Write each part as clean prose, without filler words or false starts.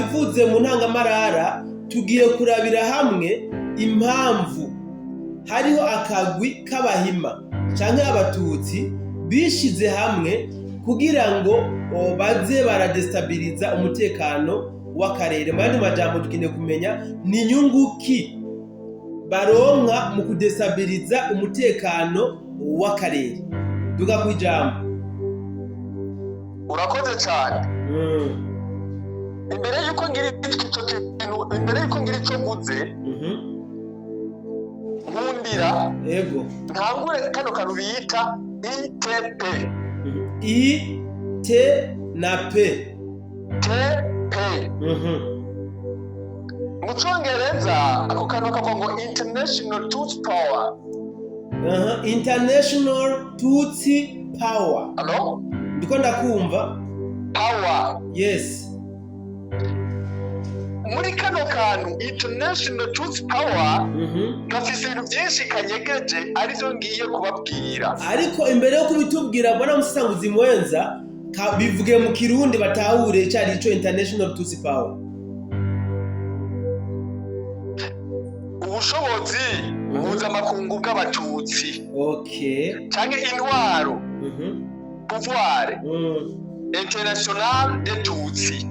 Twabivuze mu ntangamarara, tugiye kurabira hamwe impamvu hariho akagwi k'abahima canke abatutsi bishize hamwe kugira ngo baze baradestabiliza umutekano w'akarere. Mu yandi majambo, dukeneye kumenya ni inyungu ki baronka mu kudestabiliza umutekano w'akarere. Duga kwijambo. Urakoze cyane. Imbere y'uko ngira icyo kintu, imbere y'uko ngira icyo mvuze, nkundira ntangure kano kantu bita ITP. I T na P. TP. Mu Cyongereza ako kantu kavuga ngo International Tutsi Power. International Tutsi Power. Allo? Ndiko ndakumva. Power. Yes. Muri kano kantu International Tutsi Power gafise ibintu byinshi kanyegeje, arivyo ngiye kubabwira. Ariko imbere yo kubitubwira, bwana musanguzi mwenza, bivuge mu Kirundi batahure ico ari ico International Tutsi Power. Ubushobozi mpuzamakungu bw'abatutsi canke intwaro, pouvoir international de Tutsi.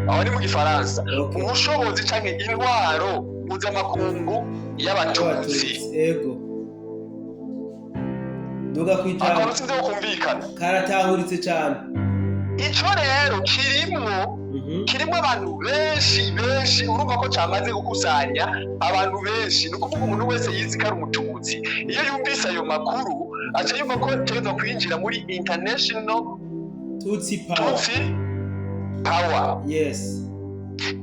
Aho ni mu Gifaransa. Ubushobozi canke intwaro mpuzamakungu y'abatutsi. Abatutsi, ego. Duga kwijambo. Akantu sinzi ko kumvikana. Karatahuritse cyane. Ico rero kirimwo kirimo abantu benshi benshi. Urumva ko cyamaze gukusanya abantu benshi. Ni ukuvuga umuntu wese yizi ko ari umututsi, iyo yumvise ayo makuru aca yumva ko ategerezwa kwinjira muri International Tutsi Power. Tutsi Power.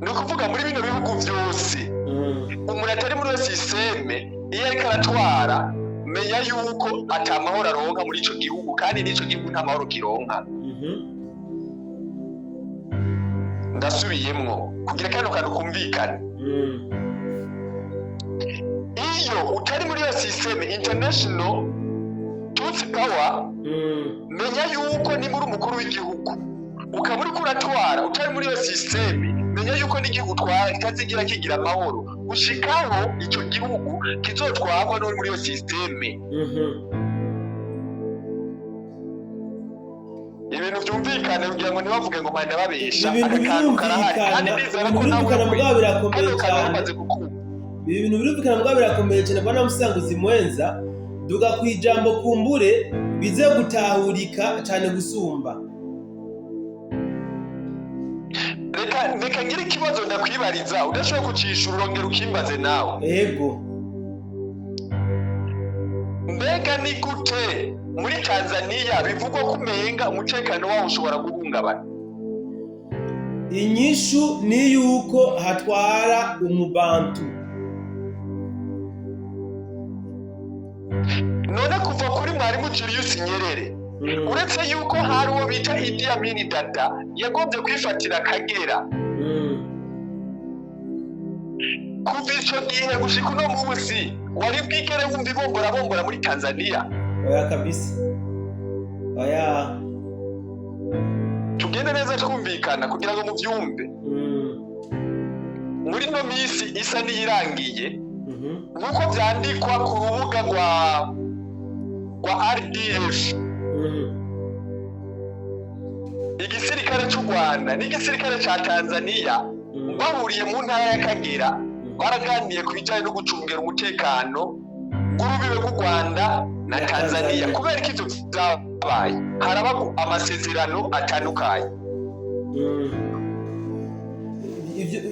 Ni ukuvuga muri bino bihugu byose, umuntu atari muri iyo système, iyo ariko aratwara, menya yuko ata mahoro aronka muri ico gihugu, kandi n'ico gihugu nta mahoro kironka. Ndasubiyemwo kugira kano kantu kumvikane. Iyo utari muri iyo système International Tutsi Power, menya yuko niba uri umukuru w'igihugu ukaba uriko uratwara utari muri iyo système, menya yuko n'igihugu utwara kitazigira kigira amahoro gushikaho ico gihugu kizotwarwa n'uri muri iyo système. Ibintu byumvikane kugira ngo ntibavuge ngo mpande babesha. Ibintu Aka kantu karahari kandi birumvikana. ndizera Ibintu ko nawe birumvikana, mugabo birakomeye kano kantu cyane. wamaze gukunda. Ibi bintu birumvikana, mugabo birakomeye cyane. Bwana musanguzi mwenza, duga ku ijambo, kumbure bize gutahurika cyane gusumba. Reka ngire ikibazo ndakwibariza, udashobora kucishura urongera ukimbaze nawe. Ego. Mbega ni gute muri Tanzania bivugwa ko umenga umutekano wawo ushobora guhungabana? Inyishu ni yuko hatwara umubantu. None kuva kuri mwarimu Julius Nyerere, uretse yuko hari uwo bita Idi Amin Dada yagombye kwifatira Akagera, kuva ico gihe gushika uno munsi wari bwigere wumva ibombora bombora muri Tanzania? Oya kabisa, oya. Tugende neza twumvikana kugira ngo muvyumve. Muri ino minsi isa n'iyirangiye, nk'uko vyandikwa ku rubuga rwa RDF, igisirikare c'u Rwanda n'igisirikare ca Tanzania bahuriye mu ntara ya Kagera, baraganiye ku bijanye no gucungera umutekano w'urubibe rw'u Rwanda na Na Tanzania. Tanzania. Kubera ko ivyo vyabaye, haraba amasezerano atandukanye.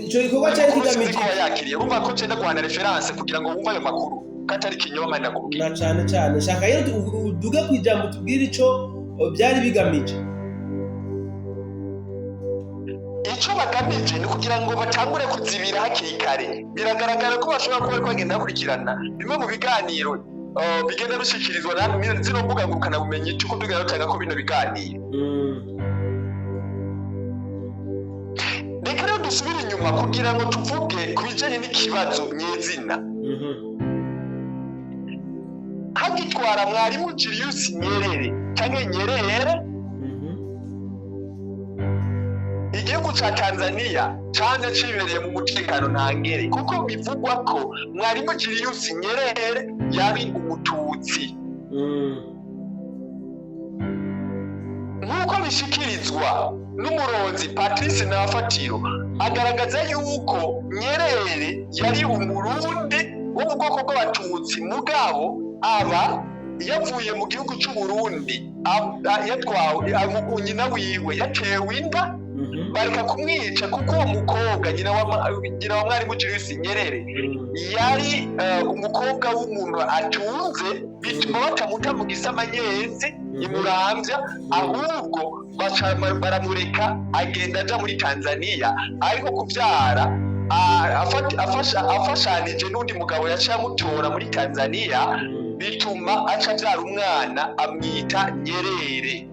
Ico gikorwa cyari Amakuru kigamije sinzi ko wayakiriye. Urumva ko cenda guhana référence kugira ngo wumve ayo makuru ko atari ikinyoma ndakubwira. Na cane cane shaka rero uduge ku ijambo, tubwire ico byari bigamije. Ico bagamije ni kugira ngo batangure kuzibira hakiri kare. Biragaragara ko bashobora kuba bariko bagenda bakurikirana bimwe mu biganiro bigenda bishikirizwa na zino mbuga ngurukanabumenyi c'uko tugenda dutanga ko bino biganiro. Reka rero dusubire inyuma kugira ngo tuvuge ku bijanye n'ikibazo nyezina. Hagitwara mwarimu Julius Nyerere canke Nyerere, Igihugu ca Tanzania cane cibereye mu mutekano ntangere, kuko bivugwa ko Mwarimu Julius Nyerere yari Umututsi. Nk'uko bishikirizwa n'umuronzi Patrice Nafatiro, agaragaza yuko Nyerere yari Umurundi wo mu bwoko bw'Abatutsi, mugabo aba yavuye mu gihugu c'Uburundi yatwawe nyina wiwe yatewe inda, bareka kumwica kuko uwo mukobwa, nyina wa Mwarimu Julius Nyerere, yari umukobwa w'umuntu atunze, bituma batamuta mu gisamanyenzi imuramvya, ahubwo baca baramureka agenda aja muri Tanzania. Ariko kuvyara afashanije n'undi mugabo yaciye amutora muri Tanzania, bituma aca avyara umwana amwita Nyerere.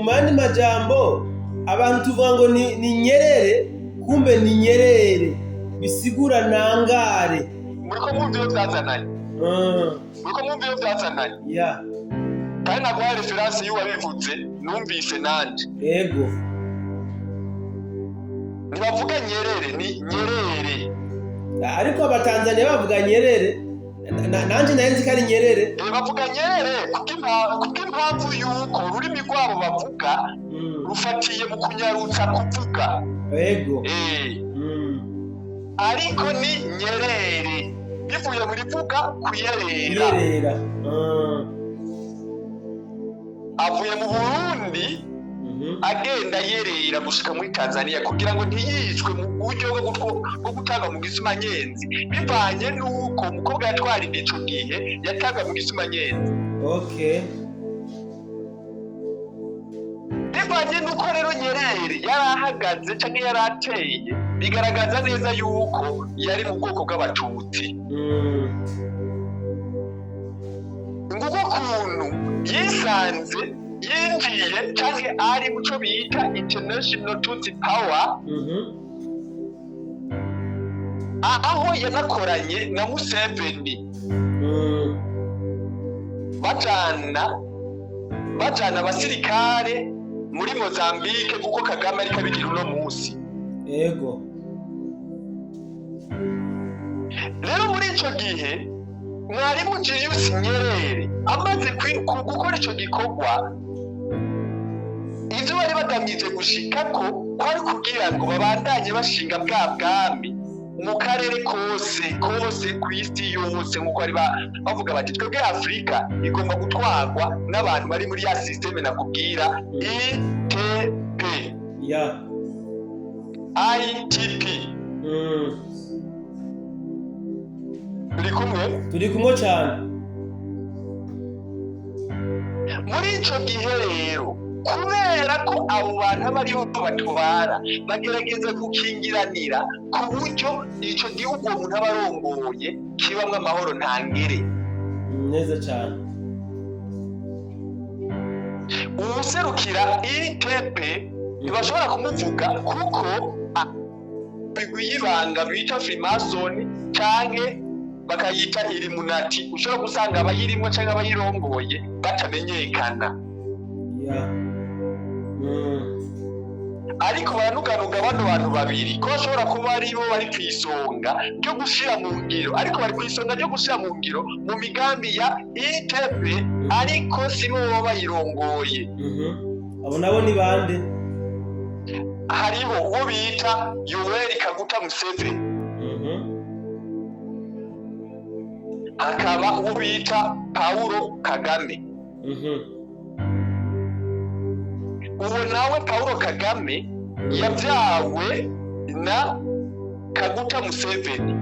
Mu yandi majambo, abantu tuvuga ngo ni Nyerere, kumbe ni Nyerere bisigura nangare. Muriko mwumva iyo vyazananye? Muriko mwumva iyo vyazananye? Ya. Kandi naguhaye référence y'uwabivuze, numvise nanje. Ego. Ntibavuga Nyerere, ni Nyerere. Ariko Abatanzania bavuga Nyerere. Nanje nari nzi ko ari Nyerere. Bavuga Nyerere kubw'impamvu y'uko ururimi rwabo bavuga rufatiye mu kunyarutsa kuvuga. Ego. Ariko ni Nyerere, bivuye muri vuga kuyerera. Kuyerera. Avuye mu Burundi, agenda yerera gushika muri Tanzania kugira ngo ntiyicwe mu buryo bwo gutanga mu gisumanyenzi, bivanye n'uko umukobwa yatwara inda ico gihe yatanga mu gisumanyenzi. Bivanye n'uko rero Nyerere yari ahagaze canke yari ateye, bigaragaza neza yuko yari mu bwoko bw'Abatutsi. Nguko kuntu yisanze yinjiye canke ari muco bita International Tutsi Power, aho yanakoranye na Museveni, bajana abasirikare muri Mozambique, kuko Kagame ariko abigira uno munsi. Ego. Rero muri ico gihe Mwarimu Julius Nyerere amaze gukora ico gikorwa, ivyo bari bagamije gushikako kwari kugira ngo babandanye bashinga bwa bwami mu karere kose kose ku isi yose, nk'uko bari bavuga bati: "Twebwe Afurika igomba gutwarwa n'abantu bari muri ya système nakubwira, ITP." ITP. Turi kumwe? Turi kumwe cyane. Muri ico gihe rero, kubera ko abo bantu aba aribo batwara, bagerageza gukingiranira ku buryo ico gihugu uwo muntu aba arongoye kibamwo amahoro ntangere. Neza cyane. Uwuserukira ITP ntibashobora kumuvuga kuko migwi y'ibanga bita Freemason canke bakayita Illuminati, ushobora gusanga abayirimwo canke abayirongoye batamenyekana. Ariko baranuganuga bano bantu babiri ko bashobora kuba aribo bari ku isonga ryo gushira mu ngiro, ariko bari ku isonga ryo gushira mu ngiro mu migambi ya ITP, ariko si bo baba bayirongoye. Abo nabo ni bande? Hariho uwo bita Yoweri Kaguta Museveni, hakaba uwo bita Paulo Kagame. Uwo nawe Paulo Kagame yabyawe na Kaguta Museveni.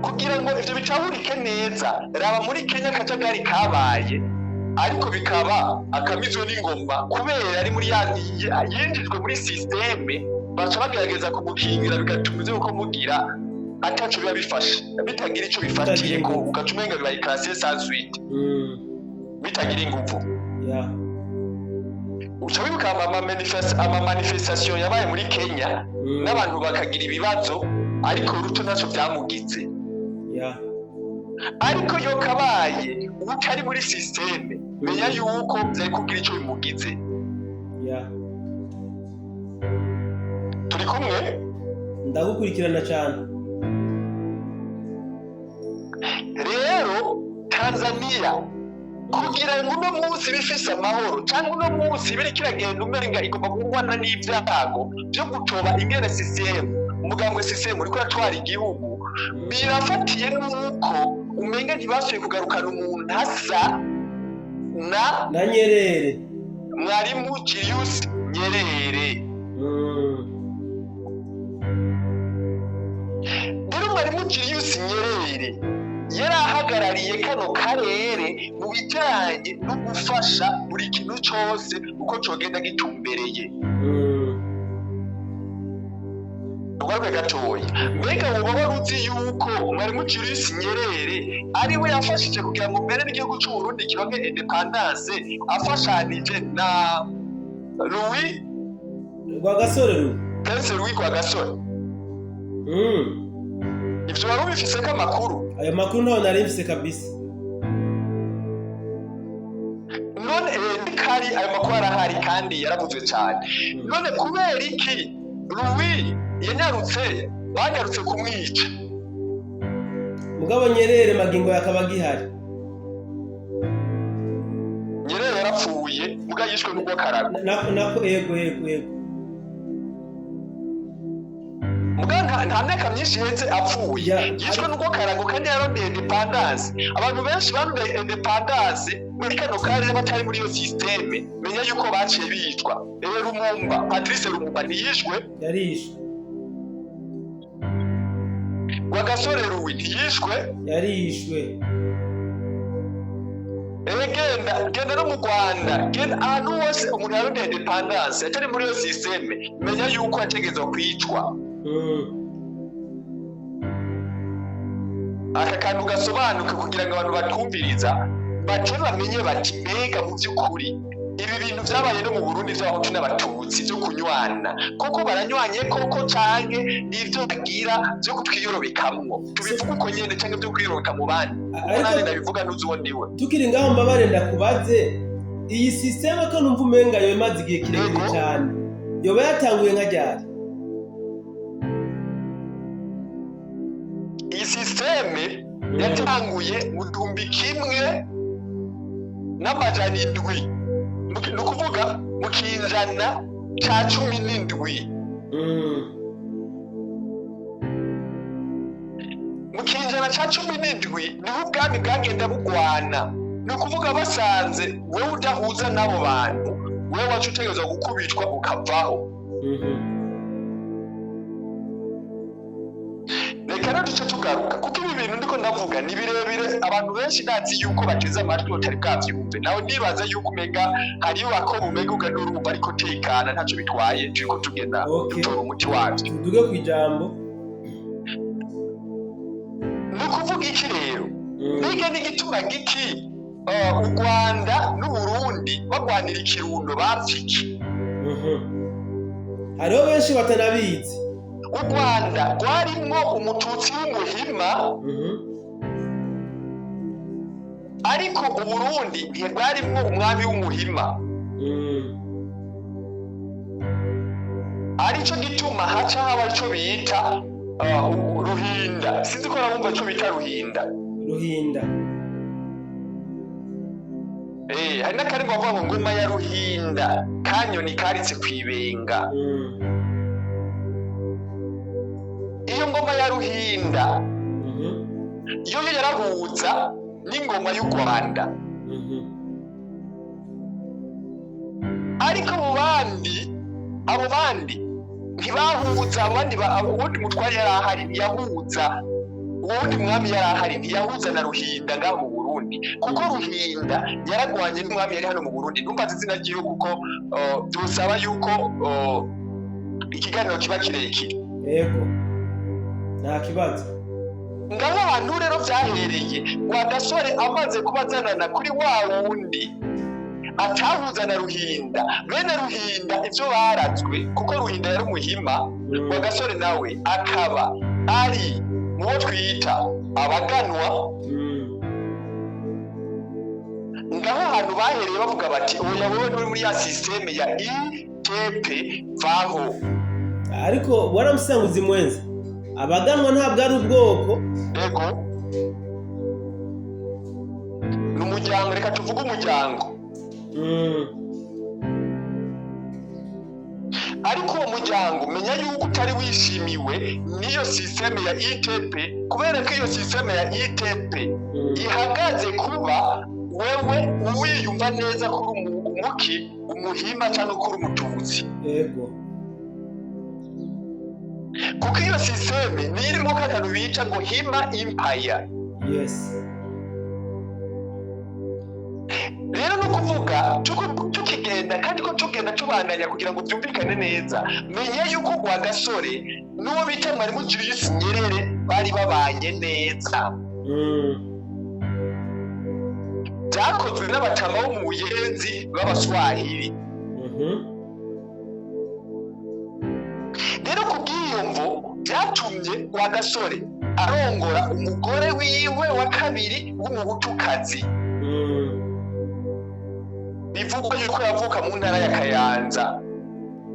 Kugira ngo ivyo bicahurike neza, raba muri Kenya akajagari kabaye, ariko bikaba akamizwe n'ingoma, kubera ari muri ya yinjijwe muri système, baca bagerageza kumukingira, bigatuma ivyo uko mugira ataco biba bifashe, bitagira ico bifatiye, ko ugaca umenga bibaye classé sans suite, bitagira inguvu. Uca wibuka ama manifestation yabaye muri Kenya, n'abantu bakagira ibibazo, ariko Ruto ntaco vyamugize. Ariko yo kabaye utari muri système, menya yuko vyari kugira ico bimugize. Turi kumwe? Ndagukurikirana cyane. Rero Tanzania, kugira ngo uno munsi bifise amahoro cyangwa uno munsi biriko iragenda umenga igomba kurwana n'ibyago byo gutoba ingene CCM, umugambwe CCM uriko uratwara igihugu, birafatiye n'uko umenga ntibasubiye kugarukana umuntu asa na na Nyerere. Mwarimu Julius Nyerere. Rero mwarimu Julius Nyerere yari ahagarariye kano karere mu bijyanye no gufasha buri kintu cyose uko cogenda gitumbereye. Ugaruke gatoya, mbega woba wari uzi yuko mwarimu Julius Nyerere ari we yafashije kugira ngo mbere n'igihugu c'u Burundi kironke indépendance, afashanije na Louis Rwagasore ru Prince Louis Rwagasore? Ivyo wari ubifiseko amakuru? Ayo makuru ntayo nari mfise kabisa. None kari ayo makuru arahari kandi yaravuzwe cyane. None kubera iki Louis yanyarutse, banyarutse kumwica? Mugabo Nyerere magingo yakaba agihari. Nyerere yarapfuye, muga yishwe n'urw'akarago. Nako, yego. Muga nta myaka myinshi iheze apfuye. Yishwe n'urw'akarago kandi yarondeye indépendance. Abantu benshi barondeye indépendance muri kano karere batari muri iyo système, menya yuko baciye bicwa. Rero Lumumba, Patrice Lumumba, ntiyishwe? Yarishwe. Rwagasore Louis ntiyishwe? Yarishwe. Genda genda no mu Rwanda, genda ahantu hose umuntu yarondeye indépendance atari muri iyo système, menya yuko yategerezwa kwicwa. Aka kantu gasobanuke kugira ngo abantu batwumviriza bace bamenye bati: mbega mu by'ukuri ibi bintu byabaye no mu Burundi by'Abahutu n'Abatutsi byo kunywana, koko baranywanye koko, canke n'ibyo bagira byo kutwiyorobekamwo, tubivuga uko nyene, canke byo kwiyorobeka mu bandi? Kuko Ariko nanjye ndabivuga, ntuzi uwo ndiwe. Tukiri ngaho, mbabare ndakubaze, iyi système ko numva umenga yo imaze igihe kirekire cyane, yoba yatanguye nka ryari? Iyi système yatanguye mu 1700, ni ukuvuga mu kinjana ca 17. Mu kinjana ca 17 niho ubwami bwagenda bugwana. Ni ukuvuga basanze wewe udahuza n'abo bantu, wewe waca utegerezwa gukubitwa ukavaho. Reka rero duce tugaruka, kuko ibi bintu ndiko ndavuga ni birebire. Abantu benshi ndazi yuko bateze amatwi batari bwavyumve. Nawe ndibaza yuko umenga hariyo ako umenga uganurumva, ariko tekana, ntaco bitwaye, turiko tugenda dutora umuti wavyo. Tuduge ku ijambo. Ni ukuvuga iki rero? Mbega n'igituma giki u Rwanda n'Uburundi bagwanira ikirundo, bapfa iki? Hariho benshi batanabizi. U Rwanda rwarimwo umututsi w'umuhima, ariko Uburundi ntibwarimwo umwami w'umuhima. Arico gituma haca haba ico bita Ruhinda. Sinzi ko nabumva ico bita Ruhinda. Ruhinda. Hari n'akarimbo bavuga ngo ngoma ya Ruhinda, kanyoni karitse kw'ibenga. Iyo ngoma ya Ruhinda yoyo yarahuza n'ingoma y'u Rwanda. Ariko abo bandi, abo bandi ntibahuza. Abo bandi uwundi mutware yari ahari ntiyahuza, uwundi mwami yari ahari ntiyahuza na Ruhinda ngaho mu Burundi, kuko Ruhinda yaragwanye n'umwami yari hano mu Burundi. Ntumbaze izina ryiwe kuko byosaba yuko ikiganiro kiba kirekire. Yego, nta kibazo. Ngaho ahantu rero byahereye, Rwagasore amaze kuba azanana kuri wa wundi atahuza na Ruhinda, bene Ruhinda ibyo barazwe, kuko Ruhinda yari umuhima. Rwagasore nawe akaba ari mu bo twita abaganwa. bahereye bavuga bati: "Oya, wowe nturi muri ya système ya ITP, vaho." Ariko waramusanguzi mwenza, abaganwa ntabwo ari ubwoko. Ego, ni umuryango, reka tuvuge umuryango. Ariko uwo muryango, menya yuko utari wishimiwe n'iyo système ya ITP, kubera ko iyo système ya ITP ihagaze kuba wewe wiyumva neza ko uri umuki, umuhima cyangwa ko uri umututsi. Kuko iyo système niyo irimo kakantu bita ngo Hima Empire. Rero ni ukuvuga tukigenda kandi ko tugenda tubandanya kugira ngo byumvikane neza, menya yuko Rwagasore n'uwo bita Mwarimu Julius Nyerere bari babanye neza. Byakozwe n'abatama bo mu Buyenzi b'Abaswahili. Rero ku bw'iyo mvo byatumye Rwagasore arongora umugore wiwe wa kabiri w'umuhutukazi. Bivugwa yuko yavuka mu ntara ya Kayanza,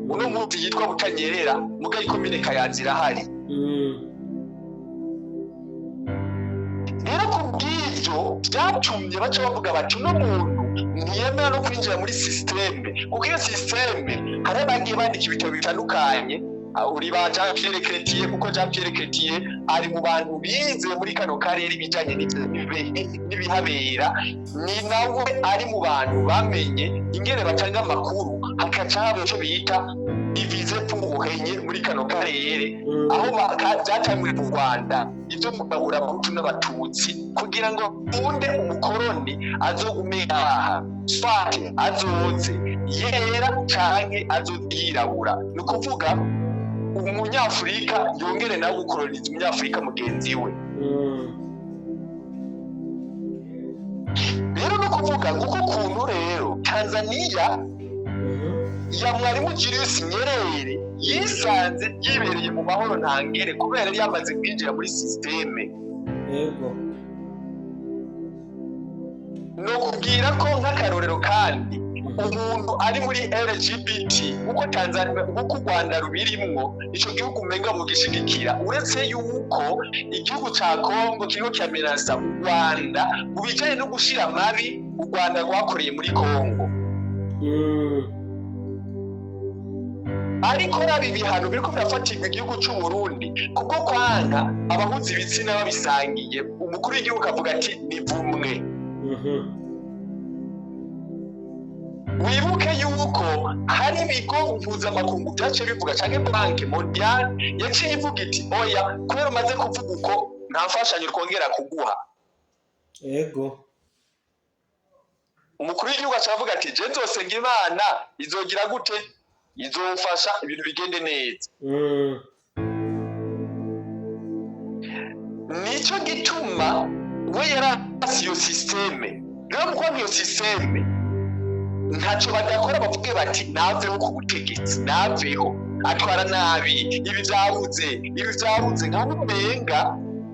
uno munsi yitwa Butanyerera, muga ikomine Kayanza irahari. Rero ku bw'ivyo byatumye baca bavuga bati: "Uno muntu ntiyemera no kwinjira muri système," kuko iyo système hari abagiye bandika ibitabo bitandukanye. Uri ba Jean Pierre Chrétien, kuko Jean Pierre Chrétien ari mu bantu bize muri kano karere ibijanye n'ibihabera, ni nawe ari mu bantu bamenye ingene batanga amakuru, hakaca haba ico bita diviser pour régner muri kano karere, aho byatanguye mu Rwanda ibyo kugabura Abahutu n'Abatutsi kugira ngo bunde umukoroni azogume aha, soit azoze yera canke azoze yirabura, ni ukuvuga umunyafurika yongere nawe gukoroniza umunyafurika mugenzi we. Rero ni ukuvuga nguko ukuntu rero Tanzaniya ya Mwarimu Julius Nyerere yisanze yibereye mu mahoro ntangere, kubera yari yamaze kwinjira muri système. Ni ukubwira ko nk'akarorero kandi, umuntu ari muri LGBT, uko Tanzania, uko u Rwanda rubirimwo, ico gihugu umenga mugishigikira, uretse yuko igihugu ca Kongo kiriko kiramenasa u Rwanda mu bijanye no gushira amabi u Rwanda rwakoreye muri Kongo. Ariko raba ibihano biriko birafatirwa igihugu c'u Burundi kubwo kwanka abahuza ibitsina babisangiye, umukuru w'igihugu akavuga ati: "Nivumwe." Wibuke yuko hari ibigo mpuzamakungu byaciye bivuga, canke Banque mondiale yaciye ivuga iti: "Oya, kubera umaze kuvuga uko, nta mfashanyo twongera kuguha." Umukuru w'igihugu aca avuga ati: "Je nzosenga Imana, izogira gute, izofasha ibintu bigende neza." Nico gituma we yarasi iyo système. Rero mu kwanga iyo système, ntacyo badakora bavuge bati: "Naveho ku butegetsi, naveho, atwara nabi, ibi byabuze, ibi byabuze," nkaho umenga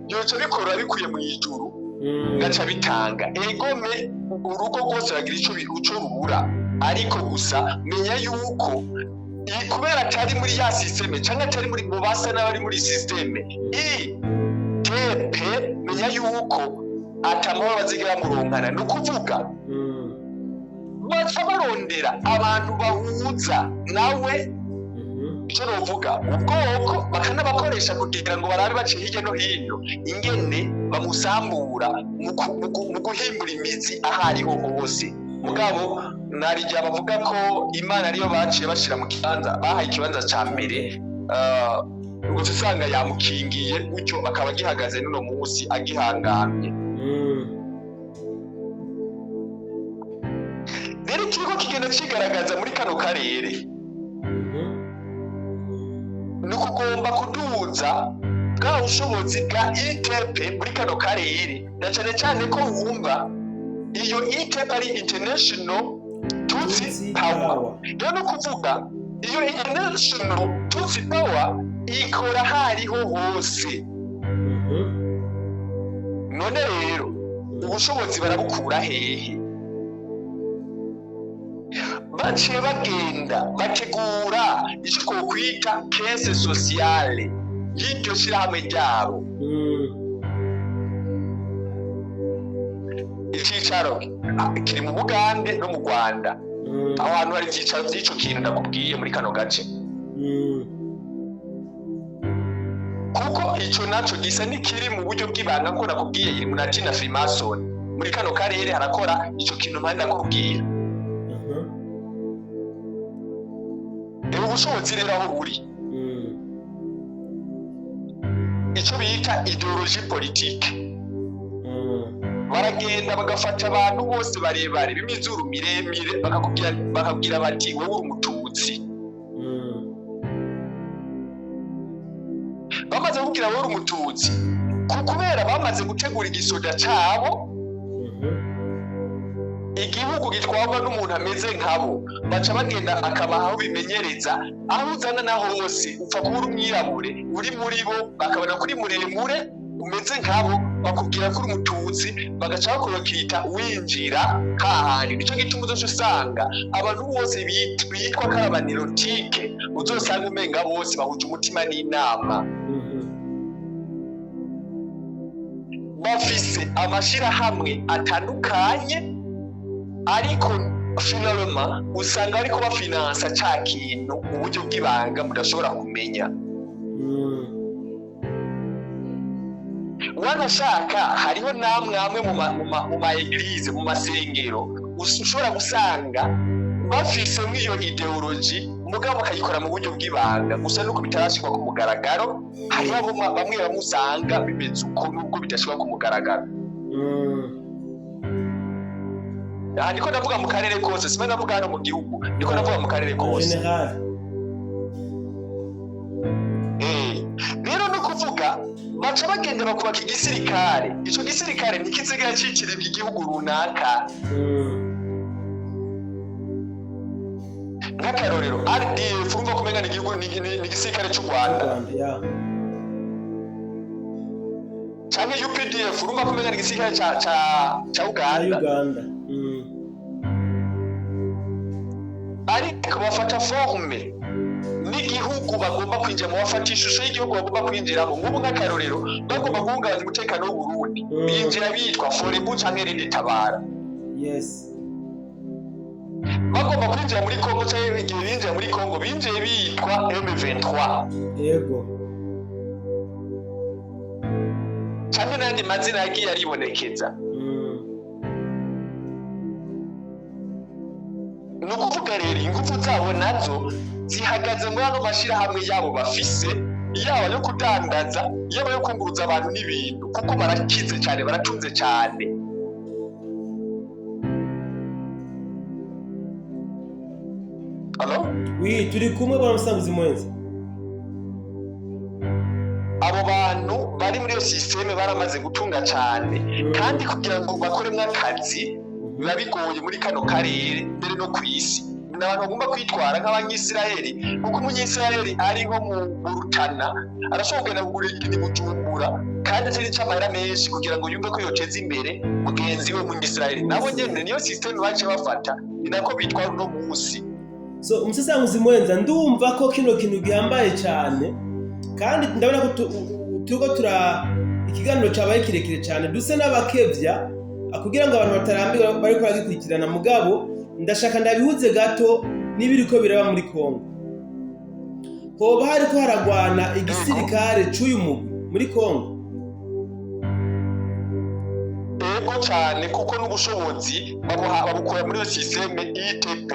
yoca bikora bikuye mu ijuru. Gaca bitanga egome urugo rwose bagira ico rubura, ariko gusa menya yuko iyi kubera atari muri ya système, canke atari muri mu basa n'abari muri système ITP, menya yuko atamahoro bazigera muronkana. Ni ukuvuga baca barondera abantu bahuza nawe, icyo novuga ubwoko, bakanabakoresha kugira ngo barabe bace hirya no hino ingene bamusambura mu guhimbura imizi aho ariho hose. Mugabo narijya bavuga ko Imana ariyo baciye bashira mu kibanza, bahaye ikibanza ca mbere, ugaca usanga yamukingiye gutyo, akaba agihagaze n'uno munsi agihangamye. Rero ikiriko kigenda kigaragaza muri kano karere ni ukugomba kuduza bwa bushobozi bwa ITP muri kano karere, na cyane cyane ko wumva iyo ITP ari International Tutsi Tutsi Power. Power. Rero ni ukuvuga iyo International Tutsi Power ikora hariho hose. None rero ubushobozi barabukura hehe? Baciye bagenda bategura icyo twokwita caisse sociale y'iryo shyirahamwe ryabo. Icyicaro kiri mu Bugande no mu Rwanda. Aho hantu hari ibyicaro by'ico kintu ndakubwiye muri kano gace, kuko ico naco gisa n'ikiri mu buryo bw'ibanga, ko nakubwiye Illuminati na Freemason muri kano karere harakora ico kintu mpande ndakubwira. Reba ubushobozi rero aho buri, ico bita idéologie politique. Baragenda bagafata abantu bose barebare b'imizuru miremire, bakakubwira bati: "Wowe uri Umututsi." Bamaze kukubwira wowe uri Umututsi, kubera bamaze gutegura igisoda cabo, igihugu gitwarwa n'umuntu ameze nkabo, baca bagenda akabaha aho bimenyereza. Aho uzana na hose, upfa kuba uri umwirabure uri muri bo, bakabona ko uri muremure umeze nkabo, bakubwira ko uri Umututsi, bagaca bakurokita winjira hahandi. Nico gituma uzoca usanga abantu bose bitwa ko ari aba nilotiques, uzosanga umenga bose bahuje umutima n'inama, bafise amashirahamwe atandukanye, ariko finalement usanga ariko bafinansa ca kintu mu buryo bw'ibanga mudashobora kumenya. Wanashaka hariho namwe amwe mu ma églises, mu masengero, ushobora gusanga bafise nk'iyo idéologie, mugabo bakayikora mu buryo bw'ibanga gusa, nuko bitarashirwa ku mugaragaro. Hariho abo bamwe bamwe usanga bimeze uko, nubwo bidashirwa ku mugaragaro. Aha niko ndavuga mu karere kose, simba ndavuga hano mu gihugu, niko ndavuga mu karere kose. Général. Rero no kuvuga baca bagenda bakubaka igisirikare. Ico gisirikare ntikizigaye cicirirwa igihugu runaka. Nk'akarorero, RDF, urumva ko umenga ni igihugu, ni igisirikare c'u Rwanda. Rwanda ya. Canke UPDF, urumva ko umenga ni igisirikare ca Uganda. Uganda. Uganda. Ariko bafata forme n'igihugu bagomba kwinjiramo, bafata ishusho y'igihugu bagomba kwinjiramo. Nk'ubu nk'akarorero, bagomba guhungabanya umutekano w'Uburundi, binjira bitwa Forebu canke RED Tabara. Bagomba kwinjira muri Kongo, canke igihe binjiye muri Kongo, binjiye bitwa M23 canke n'ayandi mazina yagiye aribonekeza. Ni ukuvuga rero ingufu zabo nazo zihagaze muri ano mashyirahamwe yabo bafise, yaba yo kudandaza, yaba yo kunguruza abantu n'ibintu, kuko barakize cyane, baratunze cyane. Allo? Oui, turi kumwe, bwana Musanguzi mwenzi. Abo bantu bari muri iyo système baramaze gutunga cyane, kandi kugira ngo bakoremwo akazi biba bigoye muri kano karere, mbere no ku isi. Ni abantu bagomba kwitwara nk'Abanyisiraheli, kuko Umunyisiraheli ari nko mu Rutana arashobora kugenda kugura ikintu i Bujumbura, kandi atari amahera menshi, kugira ngo yumve ko yoteza imbere mugenzi we w'Umunyisiraheli. Nabo nyene niyo système baciye bafata, ni nako bitwara uno munsi. So, umusesanguzi mwenza, ndumva ko kino kintu gihambaye cyane, kandi ndabona ko turiko tura ikiganiro cyabaye kirekire cyane, duse n'abakevya kugira ngo abantu batarambirwa bariko baragikurikirana. Mugabo ndashaka ndabihuze gato n'ibiriko biraba muri Kongo. Hoba hariko haragwana igisirikare c'uyu mugwi muri Kongo? Ego cyane, kuko n'ubushobozi babukura muri iyo système ITP.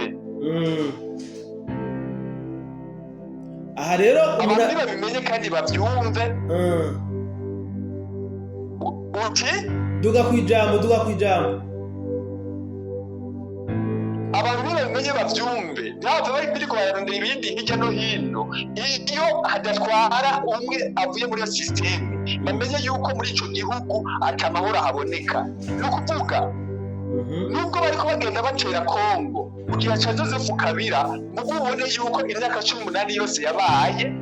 Aha rero Abantu nibabimenye kandi bavyumve. Uti? Duga kwijambo, duga kwijambo. Abantu nibabimenye bavyumve, ntibave bari biriko bararondera ibindi hirya no hino. Iyo hadatwara umwe avuye muri iyo système, bamenye yuko muri ico gihugu ata mahoro ahaboneka. Ni ukuvuga, nubwo bariko bagenda batera Kongo mu gihe ca Joseph Kabila, mugo ubone yuko imyaka 18 yose yabaye,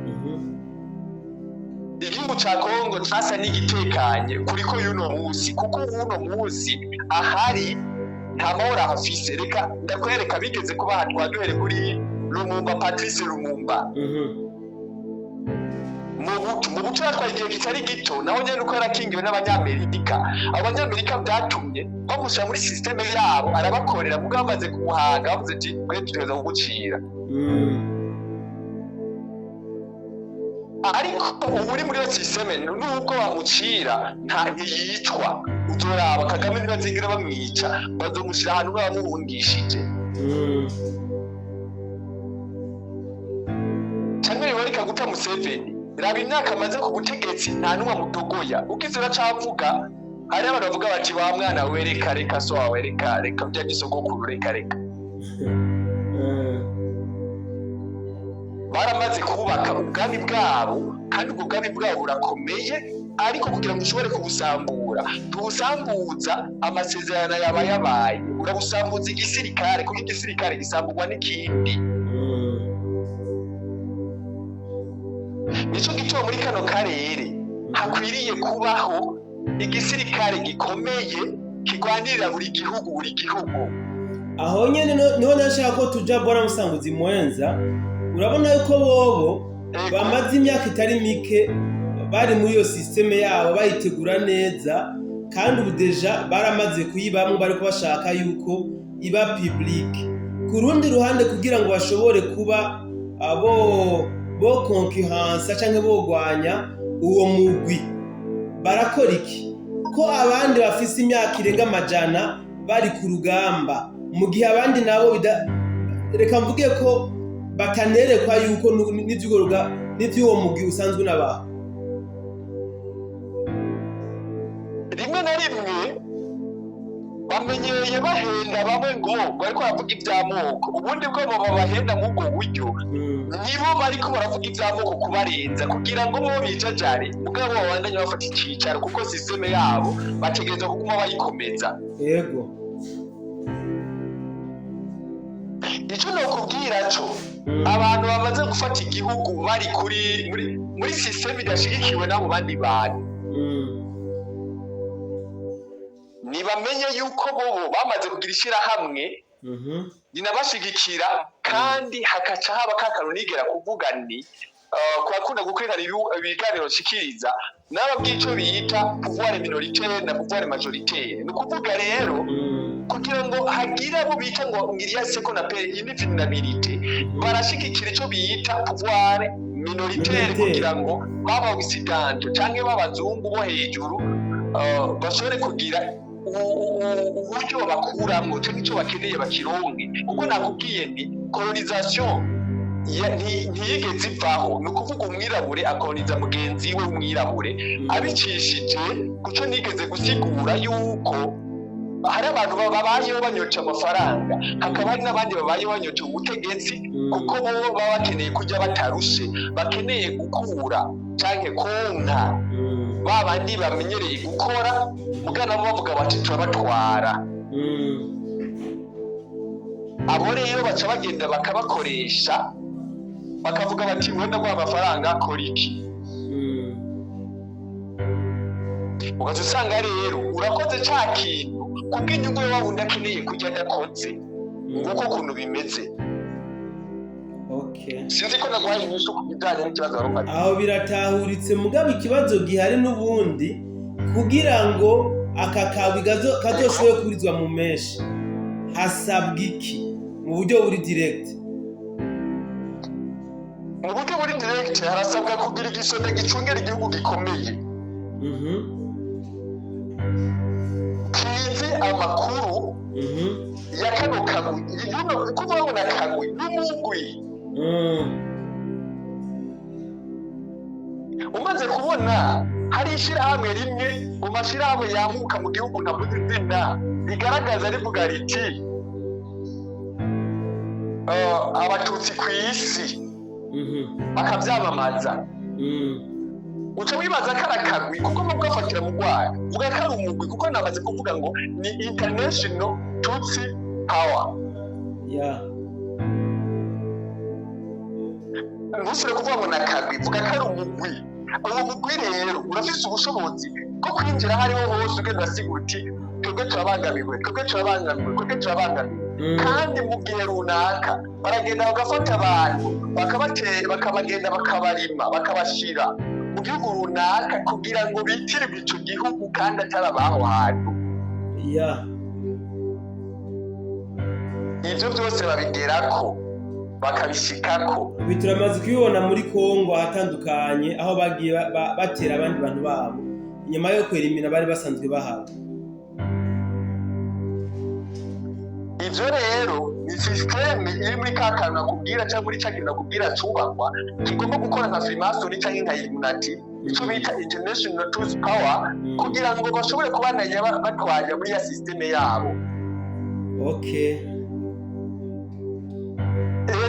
igihugu ca Kongo casa n'igitekanye kuriko y'uno munsi, kuko uno munsi ahari Nta mahoro ahafise. Reka ndakwereka, bigeze kuba twaduhere kuri Lumumba, Patrice Lumumba. Mobutu yatwaye igihe kitari gito, naho nyene uko yarakingiwe n'Abanyamerika. Abanyamerika byatumye bamushyira muri système yabo, arabakorera. Mugabo bamaze kumuhaga, bavuze ati: "Twe dutegereza kugucira." Ariko ubu uri muri iyo système, nubwo bamucira nta ntiyicwa. Uzoraba Kagame, ntibazigira bamwica, bazomushyira ahantu bamuhungishije. Cyangwa Yoweri Kaguta Museveni, raba imyaka amaze ku butegetsi, nta n'umwe amutogoya. Ukize uracavuga, hari abantu bavuga bati: "Wa mwana we, reka, reka so wawe, reka, reka bya gisogokuru, reka, reka." Baramaze kubaka ubwami bwabo, kandi ubwo bwami bwabo burakomeye. Ariko kugira ngo ushobore kubusambura, tubusambuza amasezerano yaba yabaye, urabusambuza igisirikare, kuko igisirikare gisamburwa n'ikindi. Nico gituma muri kano karere hakwiriye kubaho igisirikare gikomeye kirwanirira buri gihugu, buri gihugu. Aho nyene niho nashaka ko tuja, bora Musanguzi Mwenza. Urabona yuko bobo bamaze imyaka itari mike bari muri iyo système yabo, bayitegura neza, kandi ubu déjà baramaze kuyibamwo, bariko bashaka yuko iba public. Ku rundi ruhande, kugira ngo bashobore kuba abo bo concurrence canke bogwanya uwo mugwi, barakora iki ko abandi bafise imyaka irenga amajana bari ku rugamba, mu gihe abandi nabo reka mvuge ko batanerekwa yuko n'ivy'uwo mugwi usanzwe unabaho? Rimwe na rimwe bamenyereye bahenda bamwe ngo bariko baravuga ivy'amoko, ubundi bwo babahenda muri ubwo buryo. Nibo bariko baravuga ivy'amoko kubarenza kugira ngo bo bijajare, mugabo babandanye bafata icicaro, kuko système yabo bategerezwa kuguma bayikomeza. Ico nokubwira co, abantu bamaze gufata igihugu bari kuri muri système idashigikiwe n'abo bandi bantu, ntibamenye yuko bobo bamaze kugira ishirahamwe rinabashigikira, kandi hakaca haba ka kantu nigera kuvuga ni kubakunda gukurikirana ibiganiro nshikiriza, nababwiye ico bita pouvoir minoritaire na pouvoir majoritaire. Ni ukuvuga rero, kugira ngo hagire abo bita ngo ngiriya ce qu'on appelle une vulnérabilité, barashigikira ico bita pouvoir minoritaire, Minoritaire. kugira ngo baba occidentaux canke b'abazungu bo hejuru bashobore kugira uburyo babakuramwo canke ico bakeneye bakironke. Kuko nakubwiye nti colonisation ntiyigeze ivaho. Ni ukuvuga umwirabure akoloniza mugenzi we w'umwirabure, abicishije kuco nigeze gusigura yuko hari abantu babayeho banyoca amafaranga, hakaba hari n'abandi babayeho banyoca ubutegetsi, kuko bo baba bakeneye kurya batarushe, bakeneye gukura canke konka. Ba bandi bamenyereye gukora, muga nabo bavuga bati: "Turabatwara." Abo rero baca bagenda bakabakoresha, bakavuga bati: "Wenda guha amafaranga, kora iki." Ugaca usanga rero urakoze ca kintu kubw'inyungu ya wa wundi akeneye kurya adakoze. Nguko ukuntu bimeze. Sinzi ko naguhaye inyishu ku bijanye n'ikibazo wari umaze. Aho biratahuritse, mugabo ikibazo gihari n'ubundi, kugira ngo aka kagwi kazoshobore kuburizwa mu menshi, hasabwa iki mu buryo buri direct? Mu buryo buri direct, harasabwa kugira igisoda gicungera igihugu gikomeye, kizi amakuru ya kano kagwi yuno, kuvuga ngo na kagwi n'umugwi. Umaze kubona hari ishirahamwe rimwe mu mashirahamwe yamuka mu gihugu, ntavuze izina, rigaragaza rivuga riti: "Abatutsi ku isi," bakavyamamaza, uca wibaza ko ari akagwi, kuko mu bwafatira mu rwara vuga ko ari umugwi, kuko namaze kuvuga ngo ni International Tutsi Power. Ntusubire kuvuga ngo ni akagwi, vuga ko ari umugwi. Uwo mugwi rero urafise ubushobozi bwo kwinjira aho ariho hose, ugenda urasigura uti: Twebwe turabangamiwe, twebwe turabangamiwe, twebwe turabangamiwe. Kandi mu gihe runaka baragenda bagafata abantu, bakabatera, bakabagenda, bakabarima, bakabashira mu gihugu runaka kugira ngo bitirirwe ico gihugu kandi atari abaho hantu. Ivyo byose babigerako, bakabishikako. Ibi turamaze kubibona muri Kongo ahatandukanye, aho bagiye batera abandi bantu babo inyuma yo kwerimina bari basanzwe bahawe. Ivyo rero ni système iri muri ka kantu nakubwira, cyangwa muri ca kintu nakubwira cubakwa, kigomba gukora nka Freemason cyangwa nka Illuminati, ico bita International Truth Power, kugira ngo bashobore kubandanya batwanya muri ya système yabo.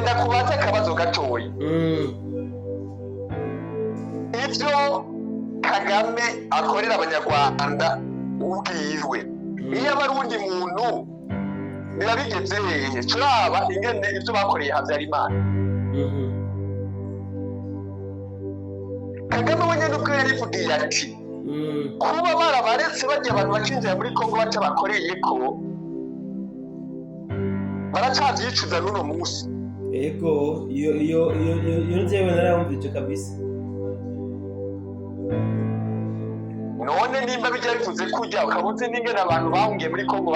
Ndakubaza akabazo gatoyi. Ivyo Kagame akorera Abanyarwanda ubwiwe, iyo aba ari uwundi muntu biba bigeze hehe? Turaba ingene ivyo bakoreye Habyarimana. Kagame we nyene ubwo yarivugiye ati kuba barabaretse bagiye, abantu bakinjira muri Kongo batabakoreye, ko baracavyicuza n'uno munsi. Ego, iyo nzewe narayumvise kabisa. None nimba bijya bivuze kurya, ukaba uzi n'ingene abantu bahungiye muri Kongo.